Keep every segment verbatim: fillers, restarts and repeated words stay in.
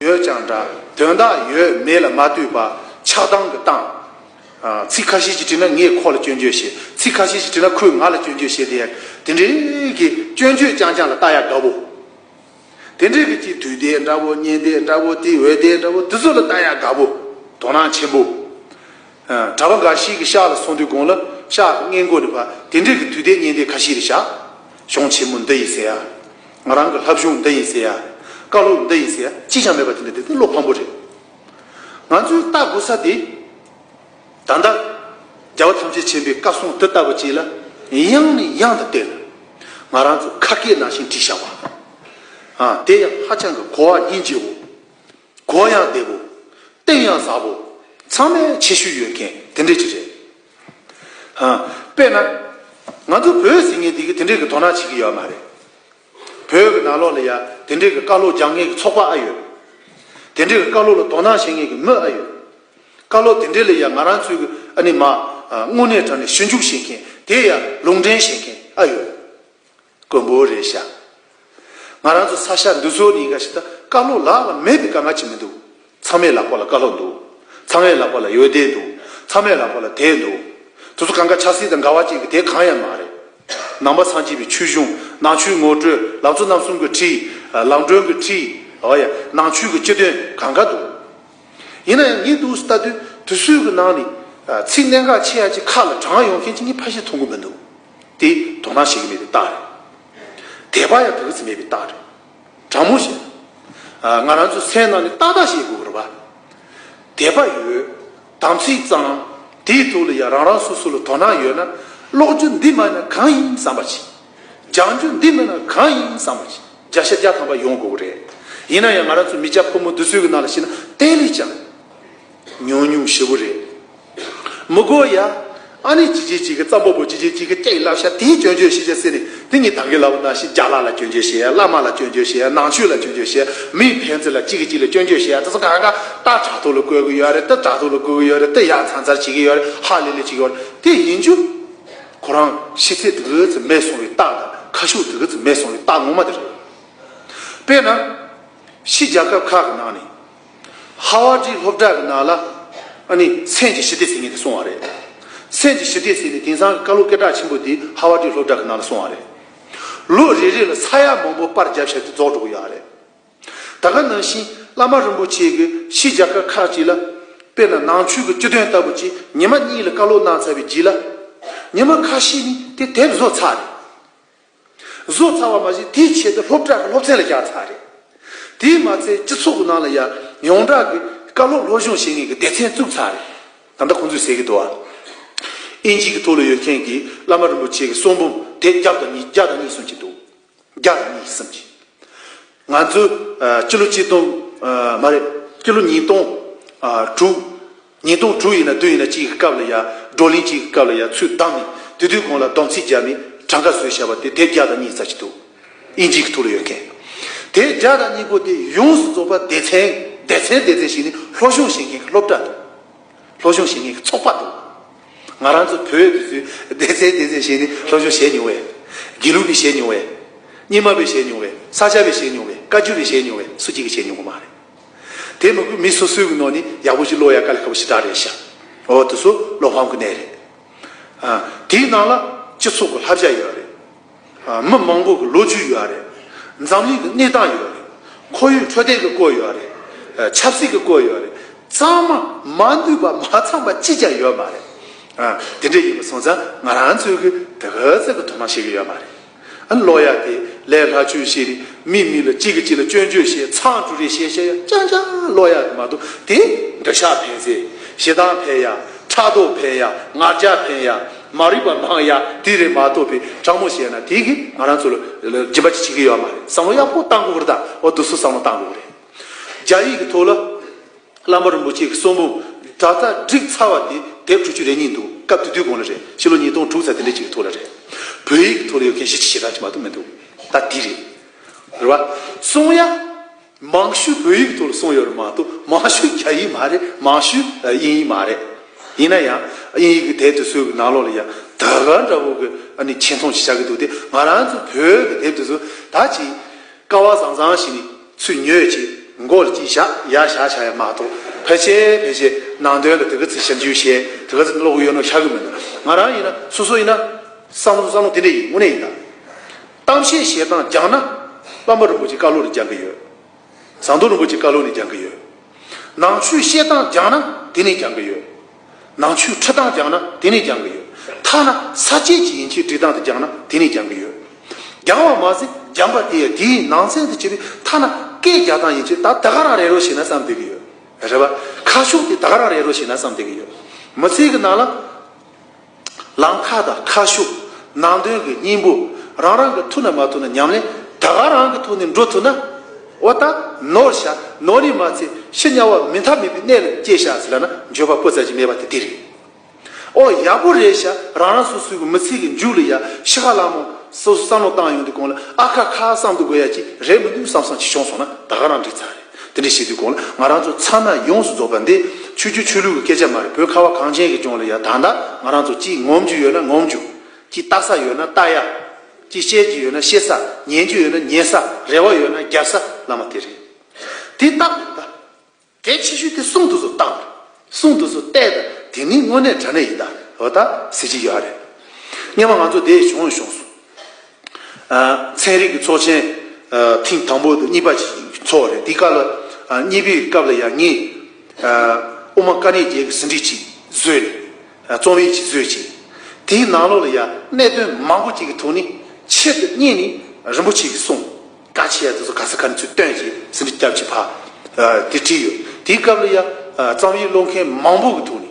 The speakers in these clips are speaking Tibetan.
ཡོད་ཀྱང་འདྲ། དོན་དག་ཡོད་མེད་ལ་མ་ལྟོས་པ་ཆགས་སྡང་གི་སྟངས། ཨ། ཚིག་ཁ་ཤས་ཅིག་བྲིས་ན་ངས་ཁོ་ལ་སྐྱོན་བརྗོད་བྱེད། ཚིག་ཁ་ཤས་ཅིག་བྲིས་ན་ཁོས་ང་ལ་སྐྱོན་བརྗོད་བྱེད་དེ། དེ་འདྲའི་གི་སྐྱོན་བརྗོད་རྐྱང་རྐྱང་ལ་ལྟ་ཡ་དགའ་པོ། དེ་འདྲའི་གི་ཅིག་དུས་དེབ་འདྲ་པོ། བརྙན་དེབ་འདྲ་པོ། དེ་འོད་དེབ་འདྲ་པོ། དེ་ཚོ་ལ་ལྟ་ཡ་དགའ་པོ། དོ་སྣང་ཆེན་པོ། ཨ། གྲྭ་པ་འགའ་ཞིག་གི་ཤག་ལ་སོང་དུས་གོང་ལ་ཤག་གི་སྔས་མགོ་ནས་ཕར་དེ་འདྲའི་གི་དུས་དེབ་བརྙན་དེབ་ཁ་ཤས་རེ་བཞག་གཞུང་ཆེན་མོ་འདི་ཡིན་ཟེར་ཡ། ང་རང་གི་བསླབ་གཞུང་འདི་ཡིན་ཟེར་ཡ། བཀའ་སློབ་འདི་ཡིན་ཟེར་ཡ་གཅིག་ཀྱང་མེད་པ་དེ་འདྲ་དེ་དེ་བློ་ཕམ་པོ་རེད། ང་ཚོས་ལྟ་དགོས་ས་དེ། ད་ལྟ་རྒྱལ་བ་ཐམས་ཅད་མཁྱེན་པའི་བཀའ་གསུང་དེ་ལྟ་བུ་ཅིག་ལ་ཡང་ནས་ཡང་དུ་བལྟས་ལ། ང་རང་ཚོ་ཁ་སྐད་ནང་བཞིན་བྲིས་བཞག་པ། ཨ། དེ་ཡང་ཧ་ཅང་གི་གོ་བ་སྙིང་རྗེ་བོ། གོ་ཡང་བདེ་བོ། བསྟན་ཡང་ཟབ་བོ། ཚང་མས་ཆེ་ཤོས་ཡོད་མཁན་དེ་འདྲས་ཅིག་རེད། ཨ། དཔེར་ན། ང་ཚོ་བོད་ཟེར་མཁན་དེ་གི་དེ་འདྲས་ཀྱི་དོ་སྣང་བྱེད་ཀྱི་ཡོད་མ་རེད། བོད་ཀྱི་ནང་ལོགས་ལ་ཡ་དེ་འདྲས་ཀྱི་བཀའ་སློབ་སྦྱང་མཁན་གྱི་ཚོགས་པ་ཨ་ཡོད། དེ་འདྲས་ཀྱི་བཀའ་སློབ་ལ་དོ་སྣང་བྱེད་མཁན་གྱི་མི་ཨ་ཡོད། བཀའ་སློབ་དེ་འདྲས་ལ་ཡ་ང་རང་ཚོའི་གི་ཨ་ནི་མ། ཨ། དངོས་གནས་དྲང་གནས་ཞིབ་འཇུག་བྱེད་མཁན་དེ་ཡ་ལུང་འདྲེན་བྱེད་མཁན་ཨ་ཡོད། དཀོན་པོ་རེད་ཤག་ང་རང་ཚོ་ས་ཆ་འདི་ཚོ་ནི་འགའ་ཞིག་ད་བཀའ་སློབ་ལག་ལ་མེད་པའི་དཀའ་ངལ་ཅིག་མི་འདུག་ཚང་མའི་ལག་པ་ལ་བཀའ་སློབ་འདུག་ཚང་མའི་ལག་པ་ལ་འོད་སྡེར་འདུག་ཚང་མའི་ལག་པ་ལ་དེབ་འདུག་དེ་ཚོ་གང་ག་ཆབ་སྲིད་དང་འགལ་བ་ཅན་གྱི་དེབ་གང་ཡང་མ་རེད། ནང་པ་སངས་རྒྱས་པའི་ཆོས་གཞུང་། ནང་ཆོས་ངོ་སྤྲོད། ལམ་གཙོ་རྣམ་གསུམ་གྱི་ཁྲིད། ལམ་སྒྲོན་གྱི་ཁྲིད། འོ་ཡ། ནང་ཆོས་ཀྱི་སྤྱི་དོན་གང་ག་འདུག་ཡིན་ན་ཡང་ངས་འདུག་སེ་ལྟ་དུས་དེ་ཚོའི་གི་ནང་ནས། ཨ། ཚིག་གནད་འགག་ཆེ་ཡ་ཅིག་ཁ་ལ་དྲངས་ཡོང་མཁན་ཅིག་ངས་ཕལ་ཆེར་མཐོང་གི་མི་འདུག་དེ་དོ་སྣང་བྱེད་ཀྱི་མེད་པའི་རྟགས་རེད། དད་པ་ཡང་དེ་ག་ཚོད་མེད་པའི་རྟགས་རེད། དྲང་མོ་བཤད། ཨ། ང་རང་ཚོ་སེམས་ནང་ནས་ཏག་ཏག་བཤད་དགོས་ཀྱི་རེད་པ། དད་པ་ཡོད། དམ་ཚིག་གཙང་། དེའི་ཐོག་ལ་ཡང་རང་རང་སོ་སོ་ལ་དོ་སྣང་ཡོད་ན། ཀློག་རྒྱུ་འདི་མིན་ན་གང་ཡིན་བསམ་པ་བྱེད། སྦྱང་རྒྱུ་འདི་མིན་ན་གང་ཡིན་བསམ་པ་བྱེད། བརྒྱ་ཆ་བརྒྱ་ཐམ་པ་ཡོང་དགོས་ཀྱི་རེད། ཡིན་ན་ཡང་ང་རང་ཚོ་མི་སྐྱ་ཕོ་མོ་འདི་ཚོའི་གི་ནང་ལ་བཤད་ན་དེ་ལས་ཀྱང་ཉུང་ཉུང་ཞེ་པོ་རེད། མི་དགོས་ཡ། ཨ་ནི་ཅི་ཅི་ཅི་གི་རྩམ་པ་པོ་ཅི་ཅི་ཅི་གི་སྐད་བསླབ་བྱ་དེའི་སྐྱོན་བརྗོད་ཤེས་བྱ་ཟེར་ནས་དེ་ངས་ད་གིན་ལབ་པ་ནང་བཞིན་རྒྱ་ལག་ལ་སྐྱོན་བརྗོད་བྱེད་ཡ། བླ་མ་ལ་སྐྱོན་བརྗོད་བྱེད་ཡ། ནང་ཆོས་ལ་སྐྱོན་བརྗོད་བྱེད་ཡ། མིའི་ཕན་ཚུན་ལ་གཅིག་གིས་གཅིག་ལ་སྐྱོན་བརྗོད་བྱེད་ཡ། དེ་ཚོ་གང་ག་ད་དྲག་ཐོག་ལ་བཀོད་གི་ཡོད་རེད། དེ་དྲག་ཐོག་ལ་བཀོད་གི་ཡོད་རེད། དེ་ཡ་མཚར་མཚར་བྱེད་གི་ཡོད་རེད། ཧ་ལས་ལས་བྱེད་གི་ཡོད་རེད། དེ་ཡིན་རྒྱུ་ཁོ་རང་ཤེས་ཚད་དེ་ག་ཚོད་མེད་སོང་བའི་རྟགས་དང་། ཁ་ཕྱོགས་དེ་ག་ཚོད་མེད་སོང་བའི་རྟགས་ངོ་མ་དེ་རེད། དཔེར་ན། ཕྱི་རྒྱལ་ཁབ་ཁག་གི་ནང་ནས་ཧ་ཝར་ཌི་སློབ་གྲྭ་གི་ནང་ལ་ཨ་ནི་སེམས་ཀྱི་ཞི་བདེ་ཟེར་མཁན་དེ་སོང་བ་རེད། སེམས་ཀྱི་ཞི་བདེ་ཟེར་ནས་དེང་སང་གི་བཀའ་སློབ་སྐད་གྲགས་ཆེན་པོ་དེ་ཧ་ཝར་ཌི་སློབ་གྲྭ་གི་ནང་ལ་སོང་བ་རེད། ལོ་རེ་རེ་ལ་ས་ཡ་མང་པོ་པར་རྒྱབ་བྱས་ཏེ་རྫོགས་འགྲོ་གི་ཡོད་རེད། ད་ག་ནང་བཞིན་བླ་མ་རིན་པོ་ཆེ་གིས་ཕྱི་རྒྱལ་ཁབ་ཁག་ཅིག་ལ། དཔེར་ན་ནང་ཆོས་ཀྱི་སྤྱི་དོན་ལྟ་བུ་ཅིག་ཉི་མ་གཉིས་ལ་བཀའ་སློབ་གནང་ཚར་བའི་རྗེས་ལ། ཉི་མ་ཁ་ཤས་ནས་དེ་དེབ་བཟོས་ཚར་རེད། བཟོས་ཚར་བ་མ་ཟད་དེའི་ཆེད་དུ་སློབ་གྲྭ་གི་སློབ་ཚན་ལ་བཞག་ཚར་རེད། དེས་མ་ཚད་སྤྱི་ཚོགས་ཀྱི་ནང་ལ་ཡང་ཡོངས་གྲགས་ཀྱི་བཀའ་སློབ་སློབ་སྦྱོང་བྱེད་མཁན་གྱི་སྡེ་ཚན་བཙུགས་ཚར་རེད། ད་ལྟ་ཁོང་ཚོས་ཟེར་གྱི་འདུག་བ། དབྱིན་ཇི་གི་ཐོག་ལ་ཡོད་མཁན་གྱི་བླ་མ་རིན་པོ་ཆེ་གི་གསུང་འབུམ་དེབ་བརྒྱ་དང་གཉིས། བརྒྱ་དང་གཉིས་གསུང་གི་འདུག་བརྒྱ་དང་གཉིས་གསུང་གི། ང་ཚོ། ཨ། སྤྱི་ལོ་གཅིག་སྟོང་། ཨ། མ་རེད། སྤྱི་ལོ་ཉིས་སྟོང་། ཨ། དྲུག་ཉིས་སྟོང་དྲུག་ཡིན་ན་བདུན་ཡིན་ན་གཅིག་གི་སྐབས་ལ་ཡ། བགྲོ་གླེང་གཅིག་གི་སྐབས་ལ་ཡ་ཚུར་བདམས་ནས་དེ་དུས་གོང་ལ་སྡོམ་ཚིག་བརྒྱབ་ནས་གྲངས་ཀ་བཟོས་བཞག་པ་དེ་དེབ་བརྒྱ་དང་གཉིས་ཙམ་ཞིག་འདུག་དབྱིན་ཇི་གི་ཐོག་ལ་ཡོད་མཁན། དེབ་བརྒྱ་དང་གཉིས་པོ་དེ་ཡོངས་སུ་རྫོགས་པ་སྡེ་ཚན། སྡེ་ཚན་སྡེ་ཚན་ཞིག་ནས་སློབ་སྦྱོང་བྱེད་མཁན་གྱི་སློབ་གྲྭ་འདུག་སློབ་སྦྱོང་བྱེད་མཁན་གྱི་ཚོགས་པ་འདུག་ང་རང་ཚོ་བོད་དེ་ཚོའི་སྡེ་ཚན་སྡེ་ཚན་བྱས་ནས་སློབ་སྦྱོང་བྱས་མྱོང་བས། དགེ་ལུགས་པས་བྱས་མྱོང་བས། རྙིང་མ་པས་བྱས་མྱོང་བས། ས་སྐྱ་པས་བྱས་མྱོང་བས། བཀའ་བརྒྱུད་པས་བྱས་མྱོང་བས། སུ་གཅིག་གིས་བྱས་མྱོང་གི་མ་རེད། དེ་མི་དགོས། མི་སོ་སོའི་གི་ནང་ནས་ཡག་པོ་ཞིག་ཀློག་ཡ་དཀའ་ལས་ཁག་པོ་ཞེ་དྲག་རེད་ཤག་འོ་དེ་ཚོ་བློ་ཕམ་གི་གནས་རེད། ཨ། དེའི་ནང་ལ་སྤྱི་ཚོགས་ཀྱི་བསླབ་བྱ་ཡོད་རེད། ཨ། མི་མང་པོ་གི་ལོ་རྒྱུས་ཡོད་རེད། འཛམ་གླིང་གི་གནས་སྟངས་ཡོད་རེད། ཁོར་ཡུག་འཕྲོད་བསྟེན་གྱི་སྐོར་ཡོད་རེད། ཨ། ཆབ་སྲིད་ཀྱི་སྐོར་ཡོད་རེད། ཚང་མ་མ་འདུས་པ་མ་ཚང་བ་གཅིག་ཀྱང་ཡོད་མ་རེད། ཨ། དེ་འདྲ་ཡིན་པ་སོང་ཙང་ང་རང་ཚོས་གི་དེ་ག་ཚོད་ཀྱི་དོ་སྣང་བྱེད་ཀྱི་ཡོད་མ་རེད། ཨ། ཀློག་ཡ་དེ་ལས་སླ་བཅོས་བྱས་ནས་མི་མི་ལ་གཅིག་གིས་གཅིག་ལ་སྐྱོན་བརྗོད་བྱས། མཚང་འབྲུ་རེ་བཤད་བཤད་ཡ་རྐྱང་རྐྱང་ཀློག་ཡ་དེ་མ་གཏོགས། དེ་འདོད་ཆགས་འཕེལ་ཚེ་ཞེ་སྡང་འཕེལ་ཡ། ཕྲག་དོག་འཕེལ་ཡ། ང་རྒྱལ་འཕེལ་ཡ། མ་རིག་པ་མང་ཡ་དེ་རེད་མ་གཏོགས་པའི། དྲང་མོ་བཤད་ན་དེ་གིས་ང་རང་ཚོ་ལ་སྦྱིན་པ་ཅིག་བྱེད་ཀྱི་ཡོད་མ་རེད། བསམ་བློ་ཡག་པོ་བཏང་དགོས་ཀྱི་རེད། ད་འོ་དེ་ཚོ་བསམ་བློ་བཏང་དགོས་ཀྱི་རེད། རྒྱ་ཡིག་གི་ཐོག་ལ་བླ་མ་རིན་པོ་ཆེ་གི་གསུང་འབུམ་ད་ལྟ་བསྒྲིགས་ཚར་བ་དེ་དེབ་དྲུག་ཅུ་རེ་གཉིས་འདུག་སྐབས་དེ་དུས་གོང་ལ་རེད། ཕྱི་ལོ་ཉིས་སྟོང་དྲུག་ཙམ་དེ་འདྲ་ཅིག་གི་ཐོག་ལ་རེད། བོད་ཡིག་གི་ཐོག་ལ་ཡོད་མཁན་གཞི་ཅིག་ཞེ་དྲག་ཅིག་མ་གཏོགས་མི་འདུག་ད་དེ་རེད། རེད་བ། གསུང་ཡ། མང་ཤོས་བོད་ཡིག་ཐོག་ལ་གསུངས་ཡོད་རེད་མ་གཏོགས། མང་ཤོས་རྒྱ་ཡིག་མ་རེད། མང་ཤོས་དབྱིན་ཡིག་མ་རེད། ཡིན་ན་ཡང་དབྱིན་ཡིག་གི་དེབ་དེ་ཚོའི་གི་ནང་ལོགས་ལ་ཡང་ད་ག་འདྲ་བོ་གི་ཨ་ནི་ཆེ་མཐོང་ཞིག་བྱ་གི་འདུག་སྟེ། ང་རང་ཚོ་བོད་གི་དེབ་དེ་ཚོ་ད་ཅིག་དཀའ་བ་བཟང་བཟང་ཞིག་ནས་ཚུར་ཉོས་བྱས། མགོ་ལ་ཅིག་བཞག་ཡར་བཞག་བྱ་ཡ་མ་གཏོགས། ཕལ་ཆེར་ཕལ་ཆེར་ནང་དོན་ལ་དེ་ག་ཚོད་ཞིབ་འཇུག་བྱས་དེ་ག་ཚོད་ཀློག་གི་ཡོད་ནོ་ཤར་གི་མི་འདུག་ང་རང་ཡིན་ན་སོ་སོ་ཡིན་ན་བསམ་བློ་བསམ་བློ་དེ་འདྲ་ཡིན། དངོས་གནས་ཡིན་ད། གཏམ་བཤད་བྱེད་སྟངས་སྦྱངས་ན་བླ་མ་རིན་པོ་ཆེ་བཀའ་སློབ་ནས་སྦྱང་གི་ཡོད། ཟམ་གདོང་རིན་པོ་ཆེ་བཀའ་སློབ་ནས་སྦྱང་གི་ཡོད། ནང་ཆོས་བཤད་སྟངས་སྦྱངས་ན་དེ་ནས་སྦྱང་གི་ཡོད། ནང་ཆོས་འཁྲིད་སྟངས་སྦྱངས་ན་དེ་ནས་སྦྱང་གི་ཡོད། ཐ་ན་ས་བཅད་ཀྱི་ཡན་ཆད་འབྲི་སྟངས་དེ་སྦྱངས་ན་དེ་ནས་སྦྱང་གི་ཡོད། སྦྱངས་པ་མ་ཟད་སྦྱངས་པ་དེ་ཡང་དེའི་ནང་ཚན་དུ་བྱས་པའི་ཐ་ན་སྐད་རྒྱག་སྟངས་ཡན་ཆད་ད་ད་ག་རང་རེད་རོ་ཞེ་ན་བསམ་བསྡད་གི་ཡོད། རེད་པ། ཁ་ཕྱོགས་དེ་ད་ག་རང་རེད་རོ་ཞེ་ན་བསམ་བསྡད་གི་ཡོད། མི་ཚེ་གི་ནང་ལ། ལམ་ཁ་དང་ཁ་ཕྱོགས། ནང་དོན་གྱི་སྙིང་པོ། རང་རང་གི་ཐུབ་ན་མ་ཐུབ་ན་ཉམས་ལེན་ད་ག་རང་གི་ཐོག་ནས་འགྲོ་ཐུབ་ན། འོ་ད་ནོར་ཤག་ནོར་རིགས་མ་ཚད་ཕྱི་དམྱལ་བ་མི་མཐའ་མེད་པའི་གནས་ལ་སྐྱེས་ཤག་ཟེར་ལབ་ན་འགྱོད་པ་པོ་ཙམ་ཅིག་མེད་པ་དེ་དེ་རེད། ཨོ་ཡག་པོ་རེད་ཤག་རང་རང་སོ་སོའི་གི་མི་ཚེ་གི་མཇུག་ལ་ཡ་ཤི་ཁ་ལ་མོ་སོ་སོ་བསམ་བློ་བཏང་ཡོང་དུས་གོང་ལ་ཨ་ཁ་ཁ་བསམ་དུ་དགོས་ཡ་ཅིག་རེད་མི་འདུག་བསམ་བསམ་ཅིག་བྱུང་སོང་ན་ད་ག་རང་འགྲིག་ཚར་རེད། དེ་འདྲ་བྱེད་དུས་གོང་ལ་ང་རང་ཚོ་ཚང་མ་ཡོངས་སུ་རྫོགས་པ་འདི་ཆོས་བརྒྱུད་ཆོས་ལུགས་ཀྱི་སྐད་ཆ་མ་རེད། བོད་ཁ་བ་གངས་ཅན་གྱི་ལྗོངས་ལ་ཡ་ད་ལྟ་ང་རང་ཚོ་གཅིག་ངོམ་རྒྱུ་ཡོད་ན་ངོམ་རྒྱུ། གཅིག་ལྟ་ས་ཡོད་ན་ལྟ་ཡ། གཅིག་བཤད་རྒྱུ་ཡོད་ན་བཤད་ས། ཉན་རྒྱུ་ཡོད་ན་ཉན་ས། རེ་བ་ཡོད་ན་རྒྱབ་ས་བླ་མ་དེ་རེད། དེ་རྟག་རེད་ད། གལ་ཆེ་ཤོས་དེ་གསུང་དུ་སོ་བཏང་རེད། གསུང་དུ་སོ་བལྟས་ད་དེ་ནི་དངོས་གནས་དྲང་གནས་ཡིན་ད། འོ་ད་ཟེར་གྱི་ཡོད་རེད། སྔོན་མ་ང་ཚོ་དེ་བྱུང་བྱུང་སོང་། ཨ། ཚན་རིག་གི་ཚོགས་ཆེན། ཨ། ཐེངས་དང་པོ་དང་གཉིས་པ་ཅིག་ཚོགས་རེད། དེའི་སྐབས་ལ། ཨ། གཉིས་པའི་སྐབས་ལ་ཡང་ངས། ཨ། དབུ་མ་དཀའ་གནད་བརྒྱད་ཀྱི་ཟིན་བྲིས་ཅིག་བཟོས་ནས། ཨ། རྩོམ་ཡིག་ཅིག་བཟོས་ཅིག་དེའི་ནང་ལོགས་ལ་ཡང་གནད་དོན་མང་པོ་ཅིག་གི་ཐོག་ནས་ཆེད་དུ་གཉེར་ནས་རིན་པོ་ཆེ་གི་གསུང་། བཀའ་ཆེ་ཡ་དེ་ཚོ་ག་ས་ག་ནས་ཚུར་བཏོན་བྱས་ཟིན་བྲིས་རྒྱབ་ཀྱི་ཕ། ཨ། དེ་བྲིས་ཡོད། དེའི་སྐབས་ལ་ཡང་། ཨ། རྩོམ་ཡིག་ཀློག་མཁན་མང་པོ་གི་ཐོག་ནས།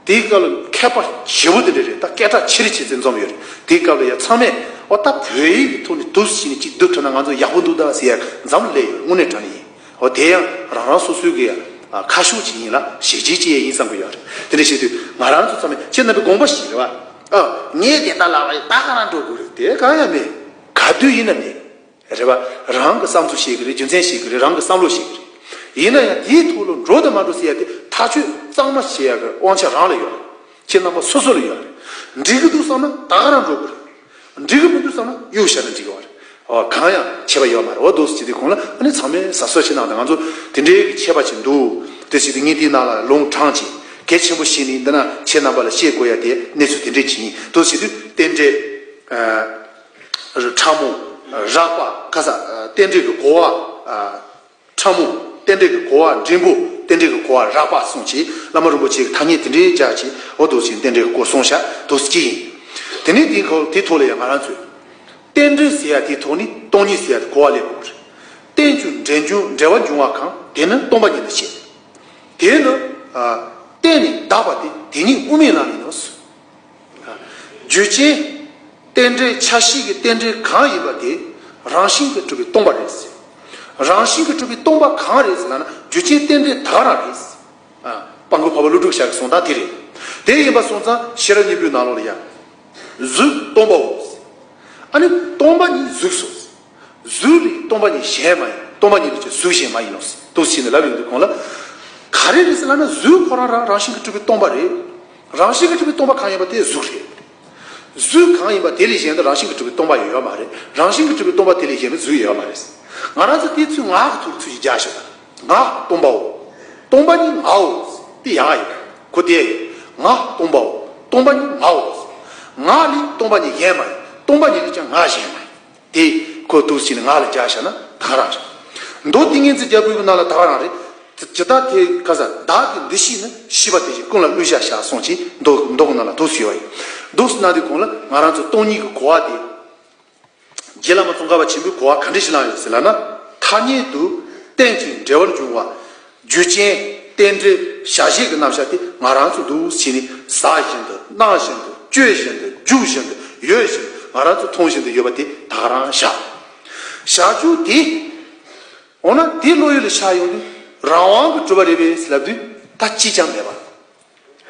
དེའི་སྐབས་ལ་མཁས་པ་ཞེ་པོ་དེ་འདྲ་རེད། ད་སྐད་གྲགས་ཆེ་རེ་ཆེ་ཚེ་འཛོམས་ཡོད་རེད། དེའི་སྐབས་ལ་ཡང་ཚང་མས་འོ་ད་བོད་ཡིག་གི་ཐོག་ནས་འདུག་སེ་བྱས་ནས་ཅིག་བསྡུ་ཐུབ་ན་ང་ཚོ་ཡག་པོ་འདུག་ད་ཟེར་ཡ་འཛམ་གླིང་ལས་ཡོད། དངོས་གནས་དྲང་གནས་ཡིན། འོ་དེ་ཡང་རང་རང་སོ་སོའི་གི་ཡ་ཁ་ཕྱོགས་ཅིག་ཡིན་ལ་གཞི་གཅིག་ཅིག་ཡིན་བསམ་གི་ཡོད་རེད། དེ་འདྲ་བྱེད་དུས་ང་རང་ཚོ་ཚང་མས་ཁྱེད་རྣམ་པའི་དགོངས་པ་ཞིག་རེད་བ། ཨ། ངས་དེ་ལྟ་ལབ་པ་ཡིན་ད་ག་རང་འགྲོ་དགོས་རེད་དེ་གང་ཡང་མེད། ག་དུས་ཡིན་ན་མེད། རེད་བ། རང་གི་བསམ་ཚུལ་བཤད་གི་རེད། རྒྱུ་མཚན་བཤད་གི་རེད། རང་གི་བསམ་བློ་བཤད་གི་རེད། ཡིན་ན་ཡང་དེའི་ཐོག་ལ་འགྲོ་དང་མ་འགྲོ་ཟེར་ཡ་དེ་ཐག་གཅོད་གཙང་མ་བྱེད་ཡ་གི་དབང་ཆ་རང་ལ་ཡོད་རེད། ཁྱེད་རྣམ་པ་སོ་སོ་ལ་ཡོད་རེད། འགྲིག་གི་འདུག་བསམ་ན་ད་ག་རང་འགྲོ་དགོས་རེད། འགྲིག་གི་མི་འདུག་བསམ་ན་གཡུག་བཞག་ན་འགྲིག་གི་བ་རེད། ཨོ་གང་ཡང་ཁྱད་པར་ཡོད་མ་རེད། འོ་འདུག་སེ་བྱེད་དུས་གོང་ལ་ཨ་ནི་ཚང་མས་གཟབ་གཟབ་བྱེད་གནང་དང་། ང་ཚོ་དེ་འདྲའི་གི་ཁྱད་པར་ཅིག་འདུག་དེ་བྱེད་དུས་ངས་འདིའི་ནང་ལ་ལུང་དྲངས་ཅིང་གལ་ཆེན་པོ་བྱས་ནས་འདི་ན་ཁྱེད་རྣམ་པ་ལ་བཤད་དགོས་ཡ་དེ་གནས་ཚུལ་དེ་འདྲས་ཅིག་ཡིན། འདུག་སེ་བྱེད་དུས་རྟེན་འབྲེལ། ཨ། ཕྲ་མོ། རགས་པ། ཁ་ས། རྟེན་འབྲེལ་གྱི་གོ་བ། ཨ། ཕྲ་མོ། རྟེན་འབྲེལ་གྱི་གོ་བ་འབྲིང་པོ། རྟེན་འབྲེལ་གྱི་གོ་བ་རགས་པ་གསུངས་བྱས། བླ་མ་རིན་པོ་ཆེ་གི་ཐ་སྙད་དེ་འདྲའི་སྦྱར་བྱས། འོ་འདུག་སེ་རྟེན་འབྲེལ་གྱི་སྐོར་གསུངས་བཞག་འདུག་སེ་གཅིག་ཡིན། དེ་ནས་དེའི་ཁོ་དེའི་ཐོག་ལ་ཡང་ང་རང་ཚོས་རྟེན་འབྲེལ་ཟེར་ཡ་དེའི་ཐོག་ནས་སྟོང་ཉིད་ཟེར་ཡ་དེ་གོ་བ་ལེན་དགོས་རེད། རྟེན་བཅུ་འབྲེལ་འབྱུང་འབྲེལ་བར་འབྱུང་བ་གང་དེ་ནི་སྟོང་པ་ཉིད་ལ་བཤད། དེ་ནི། ཨ། བརྟེན་ནས་འདག་པ་དེ་དེ་ཉིད་དབུ་མའི་ལམ་ཡིན་ནོ། རྒྱུ་རྐྱེན། རྟེན་འབྲེལ་ཆ་ཤས་ཀྱི་རྟེན་འབྲེལ་གང་ཡིན་པ་དེ་རང་བཞིན་གྱིས་གྲུབ་པའི་སྟོང་པ་རེད། རང་བཞིན་གྱིས་གྲུབ་པའི་སྟོང་པ་གང་རེད་ཟེར་ན་རྒྱུ་རྐྱེན་རྟེན་འབྲེལ་ད་ག་རང་རེད། ཨ། སྤང་སྐུ་འཕགས་པ་ཀླུ་སྒྲུབ་ཞབས་ཀྱིས་གསུངས་སྟངས་དེ་རེད། དེ་ཡིན་པ་སོང་ཙང་ཤེས་རབ་སྙིང་པོའི་ནང་ལོགས་ལ་ཡང་། གཟུགས་སྟོང་པའོ། ཨ་ནི་སྟོང་པ་ཉིད་གཟུགས་སོ། གཟུགས་ལས་སྟོང་པ་ཉིད་གཞན་མ་ཡིན། སྟོང་པ་ཉིད་ལས་ཀྱང་གཟུགས་གཞན་མ་ཡིན་ནོ། འདུག་སེ་བྱས་ནས་ལབ་ཡོང་དུས་གོང་ལ། ག་རེ་རེད་ཟེར་ལབ་ན་གཟུགས་ཁོ་རང་རང་རང་བཞིན་གྱིས་གྲུབ་པའི་སྟོང་པ་རེད། རང་བཞིན་གྱིས་གྲུབ་པའི་སྟོང་པ་གང་ཡིན་པ་དེ་གཟུགས་རེད། གཟུགས་གང་ཡིན་པ་དེ་ལས་གཞན་དུ་རང་བཞིན་གྱིས་གྲུབ་པའི་སྟོང་པ་ཡོད་མ་རེད། རང་བཞིན་གྱིས་གྲུབ་པའི་སྟོང་པ་དེ་ལས་གཞན་དུ་གཟུགས་ཡོད་མ་རེད། ང་རང་ཚོ་དེའི་ཚུལ་ངག་གི་ཐོག་ཚུལ་ཞིག་རྒྱག་ཤོག་ད། ངག་སྟོང་པའོ། སྟོང་པ་ཉིད་ངའོ། དེ་ཡག་ཡོད། གོ་དེ་ཡོད། ངག་སྟོང་པའོ། སྟོང་པ་ཉིད་ངའོ། ངག་ལས་སྟོང་པ་ཉིད་གཞན་མ་ཡིན། སྟོང་པ་ཉིད་ལས་ཀྱང་ངག་གཞན་མ་ཡིན། དེ་ཁོ་འདུག་སེ་བྱས་ནས་ངག་ལ་སྦྱར་བཞག་ན་ད་ག་རང་རེད། མདོ་ཏིང་ངེ་འཛིན་རྒྱལ་པོའི་ནང་ལ་ད་ག་རང་རེད། ཇི་ལྟར་དེ་ག་ས་བདག་གི་འདུ་ཤེས་ནི་ཤེས་པ་དེ་བཞིན་ཀུན་ལ་དབུལ་བྱ་བྱ་གསུངས་ཀྱིས་མདོ་མདོ་གི་ནང་ལ་འདུག་སེ་ཡོད་པ་ཡིན། འདུག་སེ་ན་དེ་གོང་ལ་ང་རང་ཚོ་སྟོང་ཉིད་ཀྱི་གོ་བ་དེ། རྗེ་བླ་མ་ཙོང་ཁ་པ་ཆེན་པོས་གོ་བ་ག་འདྲ་ཞིག་བླངས་ཡོད་ཟེར་ལབ་ན། ཐ་སྙད་དུ་རྟེན་ཅིང་འབྲེལ་བར་འབྱུང་བ། རྒྱུ་རྐྱེན། རྟེན་འབྲེལ། བྱ་བྱེད་ཀྱི་རྣམ་གཞག་དེ་ང་རང་ཚོ་འདུག་སེ་བྱས་ནས་ཟ་བཞིན་དུ་གནང་བཞིན་དུ་སྤྱོད་བཞིན་དུ་རྒྱུག་བཞིན་དུ་ཡོད་བཞིན་དུ་ང་རང་ཚོ་མཐོང་བཞིན་དུ་ཡོད་པ་དེ་ད་ག་རང་བཞག་བཞག་རྒྱུ་དེ། འོ་ན་དེ་བློ་ཡུལ་ལ་བཞག་ཡོང་དུས་རང་དབང་གིས་གྲུབ་པ་རེད་པས་ལབ་དུས་ད་གཅིག་ཀྱང་མེད་པ།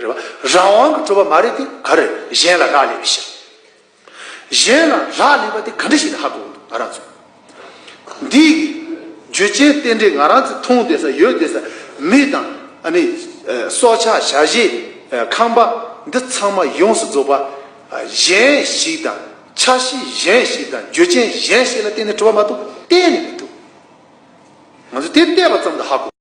རེད་བ། རང་དབང་གིས་གྲུབ་པ་མ་རེད་དེ་ག་རེ་གཞན་ལ་རག་ལས་པའི་ཕྱིར། གཞན་ལ་རག་ལས་པ་དེ་ག་འདྲ་ཞིག་ནས་ཧ་གོ་འདུག་ང་རང་ཚོ། འདིའི་རྒྱུ་རྐྱེན་རྟེན་འབྲེལ་ང་རང་ཚོ་མཐོང་བསྡད་ས་ཡོད་བསྡད་ས་མི་དང་ཨ་ནི་སྲོག་ཆགས་བྱ་བྱེད་ཁམས་པ་འདི་ཚང་མ་ཡོངས་སུ་རྫོགས་པ་གཞན་ཞིག་དང་ཆ་ཤས་གཞན་ཞིག་དང་རྒྱུ་རྐྱེན་གཞན་ཞིག་ལ་བརྟེན་ནས་གྲུབ་པ་མ་གཏོགས་གཏན་ནས་མི་འདུག་ང་ཚོས་དེ་བལྟས་པ་ཙམ་དུ་ཧ་གོ།